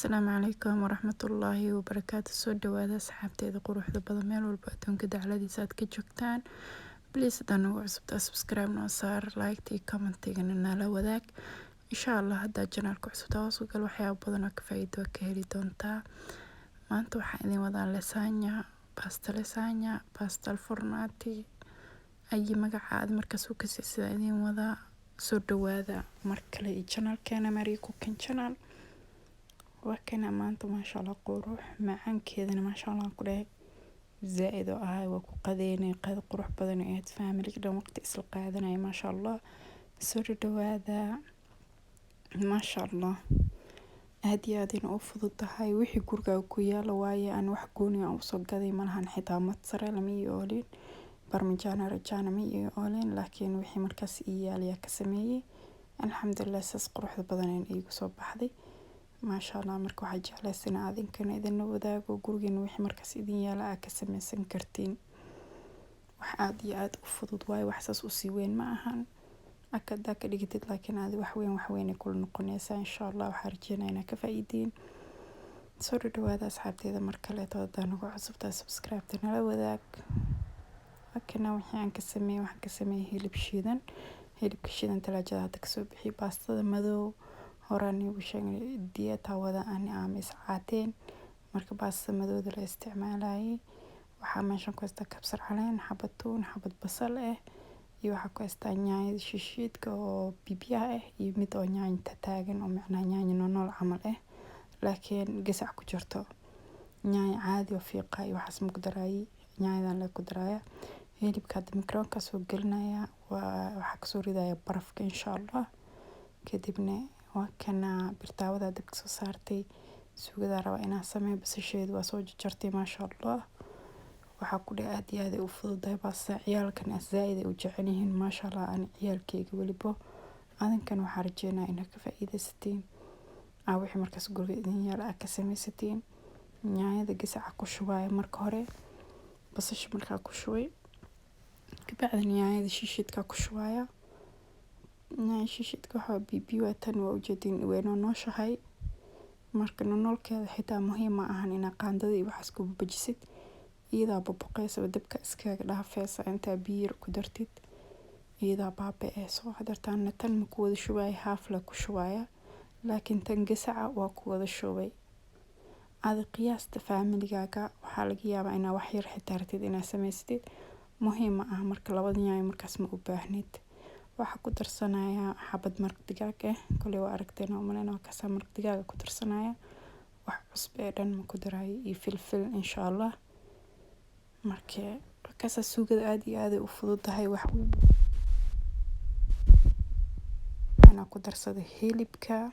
Asalaamu calaykum waraxmatullaahi wabarakaatu. Soo dhawaada asxaabteeda quruxda badan, meel walba adduunka dacladiisa aad ka joogtaan. Please, hadaa nagu cusubtaa, subscribe noo saar, like iyo commentigana nala wadaag, insha Allah. Haddaa channelka cusubtaa, hoos u gal, waxyaabo badan oo ka faa'iido ka heli doontaa. Maanta waxaan idin wadaa lasagna, pasta lasagna, pasta alfornati, ayi magaca aad markaas u kasii sida idin wadaa. Soo dhawaada mar kale iyo channelkeena Maria Cooking Channel. Waa kana maanta, maasha Allah, qurux macaankeedana, maasha Allah, ku dhahay zaaid oo ahay. Waa ku qadeynay, qado qurux badan oo ahayd, family dhan waqti isla qaadanaya, maasha Allah. Soo dhawaada, maasha Allah. Aad iyo aad ina u fududahay, wixii gurigaaga ku yaala waaye. Aan wax gooni aan usoo gaday malahan, xitaa mozzarella ma ii oolin, parmigiano reggiano ma ii oolin, laakiin wixii markaas ii yaal ayaa ka sameeyey. Alxamdulilah, saas quruxda badan iigu soo baxday, maasha Allah. Marka waxaa jeclaysa in adinkana idinla wadaago gurigeena wixii markaas idin yaala aad ka sameysan kartiin. Wax aad iyo aad u fudud waaye, wax saas usii weyn ma ahan. Akadaa ka dhigatid, laakiin aad wax weyn, wax weyn ay kula noqonaysaa, insha Allah. Waxaa rajeynaya inaad ka faa'iidiin. Soo dhawaada asxaabteeda mar kaleeto. Hadaa nagu cusubtaa, subscribe-ta nala wadaag. Wakana wixii aan ka sameeyey. Waxaan ka sameeyey hilib shiidan. Hilibka shiidan talaajada hadda kasoo bixiyay. Baastada madow horaan iigu sheegay, dieta wada ani ama iscaateen, marka baastada madowda la isticmaalayay. Waxaa meeshan ku haystaa kabsar caleen, xabad tuun, xabad basal ah, iyo waxaa ku haystaa yaanyada shishiidka oo bibiyaha ah, iyo mid oo yaanyo tataagan oo macnaha yaanyo noolnool camal ah, laakiin gasac ku jirto. Yaanyo caadi oo fiiqa iyo waxaas ma ku daraayay, yaanyadan la ku daraaya. Hilibka hadda microonka soo gelinaya, waa waxaa kasoo ridaya barafka, insha Allah. Kadibna waa kana birtaawada dabka soo saartay. Suugada rabaa inaan sameeyo, basasheedu waa soo jarjartay, maasha Allah. Waxaa ku dhahay aad iyo aad ay u fududahay baasta, ciyaalkana zaaid ay u jecel yihiin, maasha Allah. Ani ciyaalkeyga welibo, adinkan waxaa rajeynaya inaad ka faa'iidaysatiin, aa wixii markaas guriga idin yaala aad ka sameysatiin. Yaanyada gasaca ku shubaya marka hore, basasha markaa ku shubay kabacdina yaanyada shiishidka ku shubaya. Yaanya shiishidka waxaa bibi waa tan, waa ujeedin, way nooshahay. Marka noolkeeda xitaa muhiim ma ahan inaad qaandada iyo waxaas ku bajisid, iyadaa boboqeysa, dabka iskaga dhaafeysa. Intaa biyo yar ku dartid, iyadaa baaba-eyso. Hadartaana tan ma ku wada shubaya, half la ku shubaya, laakiin tan gasaca waa ku wada shubay. Adi qiyaasta familigaaga, waxaa laga yaabaa inaa wax yar xitaa rabtid inaad sameysatid, muhiim ma aha. Marka labada yaanyo markaas ma u baahnid. Waxaa ku darsanayaa xabad maraq digaag ah. Koley waa aragteen oo maleyna, waa kaasaa maraq digaaga ku darsanaya. Wax cusbo ee dhan ma ku daraayo, iyo filfil, insha Allah. Marka kaasaa suugada aad iyo aad ay u fududahay. Wax weyn anaa ku darsaday hilibka.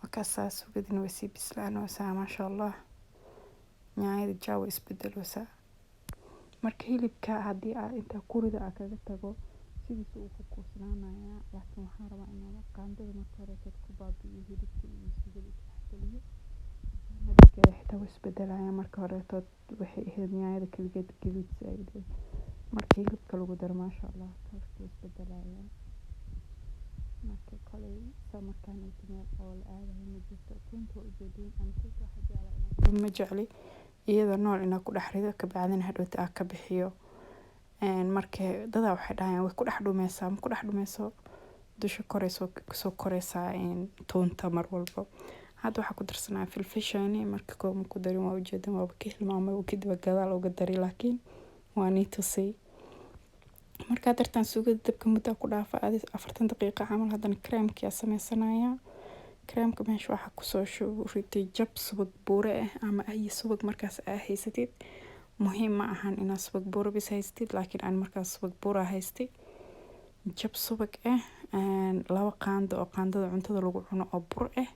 Markaasaa suugadina way sii bislaanaysaa, maasha Allah. Yaanyada jaa way isbedeleysaa. Marka hilibka haddii aad intaa kurida aad kaga tago, sidiisa uu ku kuusnaanayaa, laakiin waxaan rabaa inaan qaandada marka horeeto ku baabi'iyo hilibka iyo suugada isdhexgeliyo. Midabkeeda xitaa way isbedelaya. Marka horeeto waxay ahayd yaanyada kaligeed gaduud zaaid ah, marka hilibka lagu daro, maasha Allah, kalarka way isbedelayaan. Marka koley saa markaan meel oo la aadayo ma jirto. Tuunta waa ujeediin, ani tuunta waxaa jeclaa, ma jecli iyada nool inaa ku dhex rido, kabacdina hadhowta aa ka bixiyo. Marka dadaa waxay dhahayaan way ku dhex dhumeysaa. Ma ku dhex dhumeyso, dusha korey soo koreysaa tuunta mar walbo. Hadda waxaa ku darsanaya filfishani. Marka koo ma ku darin, waa ujeedin, waaba ka hilmaamay, kadib gadaal uga dari, laakiin waa nii tusay. Markaa dartaan suugada dabka muddo ku dhaafa, adi 40 daqiiqo camal. Haddana creamkii aa sameysanaya. Creamka meesha waxaa kusoo ritay jab subag buure ah ama ay subag markaas aa haysatid. Muhiim ma ahan inaad subag buure bis haysatid, laakiin aan markaas subag buura haystay. Jab subag ah, 2 qaando oo qaandada cuntada lagu cuno oo bur ah.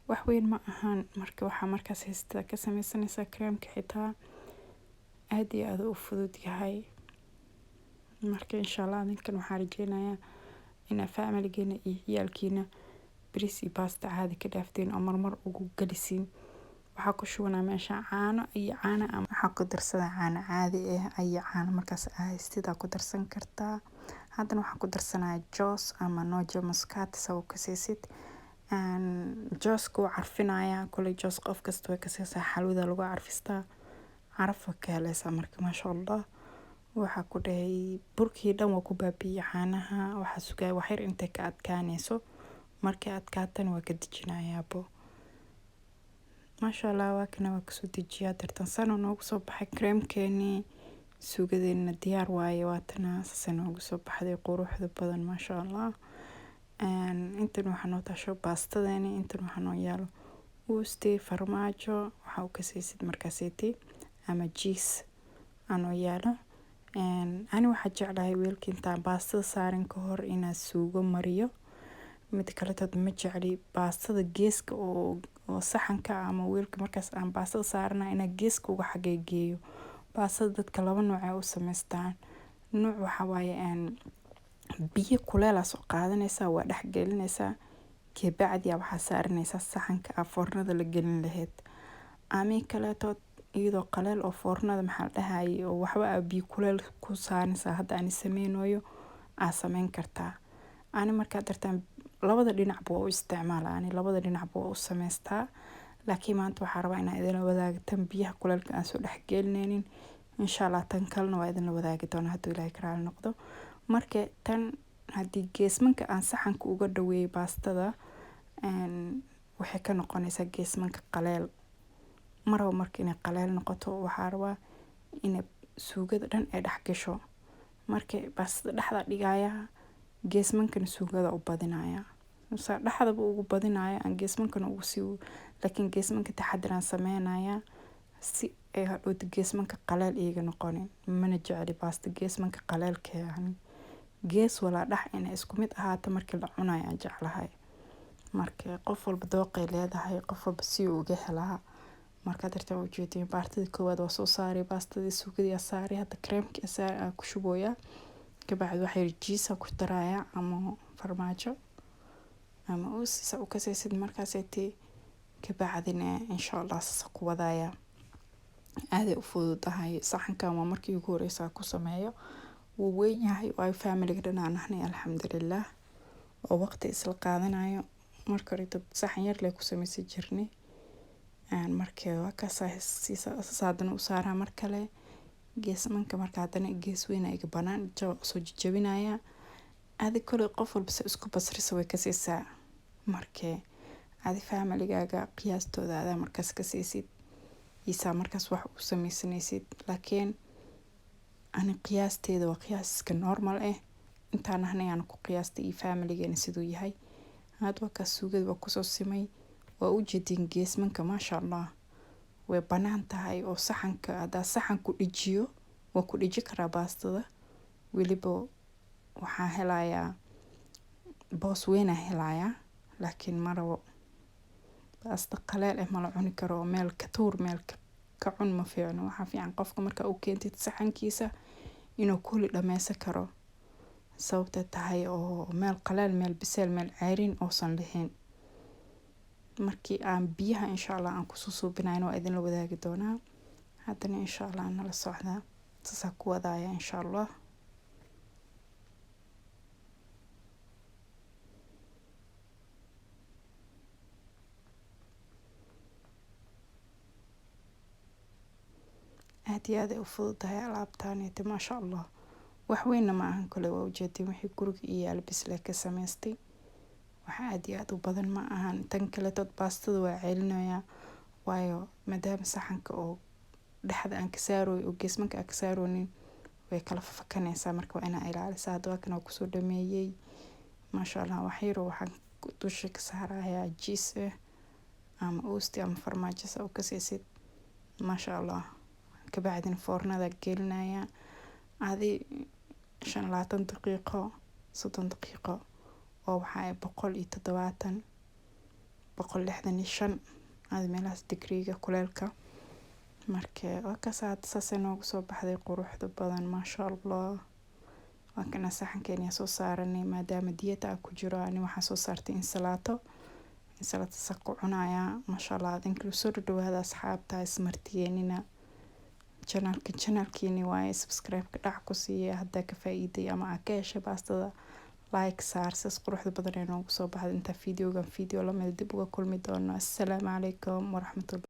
Wax weyn ma ahan. Marka waxaa markaas haysatid ka sameysanaysaa creamka, xitaa aad iyo aad u fudud yahay. Marka insha Allah adinkan waxaa rajeynayaa inaa familigeena iyo ciyaalkiina bariis iyo baasta caadi ka dhaafteen oo marmar ugu galisiin. Waxaa ku shubanaa meesha caano iyo caano ama waxaa ku darsadaa caano caadi ah, ayo caano markaas aa haystid aa ku darsan kartaa. Haddana waxaan ku darsanayaa joos ama noce moscata, saa u kasaysid. Jooska wuu carfinayaa. Koley joos qof kasta way kasaysaa, xalwada lagu carfistaa, caraf waa ka heleysaa. Marka maasha Allah, waxaa ku dhahay burkii dhan waa ku baabi'iyey caanaha. Waxaa sugaya wax yar intay ka adkaanayso. Markay adkaatana waa ka dejinayaabo. Maasha Allah, waa kana, waa kasoo dejiyaa dartan sano noogu soo baxay creamkeenii, suugadeena diyaar waaye. Waatana, saasay noogu soo baxday quruxda badan, maasha Allah. Intan waxaa noo taasho baastadeeni, intan waxaa noo yaalo uusti, farmaajo, waxaa u kasaysid markaaseeti ama cheese anoo yaalo. Ani waxaa jeclahay weelka intaan baastada saarin ka hor inaan suugo mariyo. Mid kaletood, ma jecli baastada geeska oo saxanka ama weelka markaas aan baastada saarana inaan geeska uga xagee geeyo. Baastada dadka laba nooc ay u samaystaan. Nooc waxa waaye biyo kuleel aa soo qaadanaysaa, waa dhex gelinaysaa, kabacdi waxaa saaranaysaa saxanka aa foornada la gelin lahayd. Ama kaleetood, iyadoo qaleel oo foornada, maxaa la dhahayay, oo waxba aa biyo kuleel ku saaranaysaa hadda ani sameynayo aa sameyn kartaa. Ani markaa dartaan labada dhinacba waa u isticmaala, ani labada dhinacba waa u samaystaa, laakiin maanta waxaa rabaa inaan idinla wadaago tan biyaha kuleelka aan soo dhex gelinaynin. Insha Allah tan kalena waa idinla wadaagi doonaa hadduu Ilaahay ka raali noqdo. Marka tan haddii geesmanka aan saxanka uga dhaweeyo baastada, waxay ka noqonaysaa geesmanka qaleel. Maraba marka inay qaleel noqoto, waxaa rabaa inay suugada dhan ay dhex gasho. Marka baastada dhexda dhigaya, geesmankana suugada u badinaya, saa dhexdaba ugu badinaya aan geesmankana ugu sii, laakiin geesmanka taxadir aan sameynaya si ay hadhowto geesmanka qaleel iiga noqonin. Mana jecli baasta geesmanka qaleelka, yani gees walaa dhex inay isku mid ahaato markii la cunayo aan jeclahay. Marka qof walba dooqay leedahay, qof walba si uu uga helaa. Marka dartaa ujeedin, baastadii koowaad waa soo saaray, baastadii suugadii aa saaray, hadda creamkii aa ku shubooyaa. Kabacdi waxaa yar cheese ku darayaa ama farmaajo ama uus saa u kasaysid markaaseeti. Kabacdina insha Allah saasa ku wadaaya. Aaday u fududahay. Saxankan waa markii ugu horeysa ku sameeyo. Wuu weyn yahay, waayo familiga dhan aan nahnay, alxamdulilah, oo waqti isla qaadanayo. Marka hore dad saxan yar lee ku sameysan jirnay. Marka waa kaas, saas haddana u saaraa mar kale geesmanka. Marka haddana gees weyn iga banaan jaba usoo jajabinaya. Adi kole qof walba se isku basrisa way kasaysaa. Marka adi familigaaga qiyaastooda adaa markaas kasaysid isaa markaas wax u sameysanaysid, laakiin ani qiyaasteeda waa qiyaas iska normal ah. Intaan ahnay aan ku qiyaastay iyo familigeena siduu yahay. Had waa kaas, suugada waa kusoo simay, waa u jeedin geesmanka, maasha Allah, way banaan tahay oo saxanka haddaa saxan ku dhejiyo, waa ku dheji karaa baastada. Weliba waxaan helayaa boos weynaa helayaa, laakiin ma rabo baasta qaleel ah, mala cuni karo. Meel ka tuur, meel ka cun ma fiicno. Waxaa fiican qofka marka u keentid saxankiisa inuu kuli dhameysan karo, sababta tahay oo meel qaleel, meel biseel, meel ceeriin uusan lahayn. Markii aan biyaha insha Allah aan kusoo suubinayno waa idinla wadaagi doonaa. Haddana insha Allah nala socdaa, saasaa ku wadaaya insha Allah. Aad iyo aad ay u fududahay alaabtaanete, maasha Allah. Wax weynna ma ahan kale, waa ujeedin wixii guriga iyo yaala bisle ka samaystay. Wax aad iyo aad u badan ma ahan. Tan kaletood, baastada waa celinayaa, waayo maadaama saxanka oo dhexda aan ka saarooyo oo geesmanka aan ka saaroonin, way kala fafakanaysaa. Marka waa inaa ilaalisaa. Hadda waa kan, waa kusoo dhameeyey, maasha Allah. Wax yar waxaan dusha ka saarayaa cheese ah ama oosti ama farmaajo saa u kasaysid, maasha Allah. Kabacdina foornada gelinaya adi 25 daqiiqo, 30 daqiiqo, oo waxaa 170, 165 adi meelahaas digriiga kuleelka. Marka waa kaas, saasay noogu soo baxday quruxda badan, maasha Allah. Waa kana, saxankeena soo saaranay. Maadaama diet aan ku jiro, ani waxaan soo saartay insalaato. Insalaato saa ku cunayaa, maasha Allah. Adinka soo dhadhawaada asxaabta, ismartiyeenina. Channelka channelkiini waaye, subscribe-ka dhac ku siiya haddaa ka faa'iiday ama aa ka heshay baastada. Like saar, sas quruxda badan ee noogu soo baxda. Intaa videogan video lamida dib uga kulmi doono, assalaamu calaykum waraxmatullahi.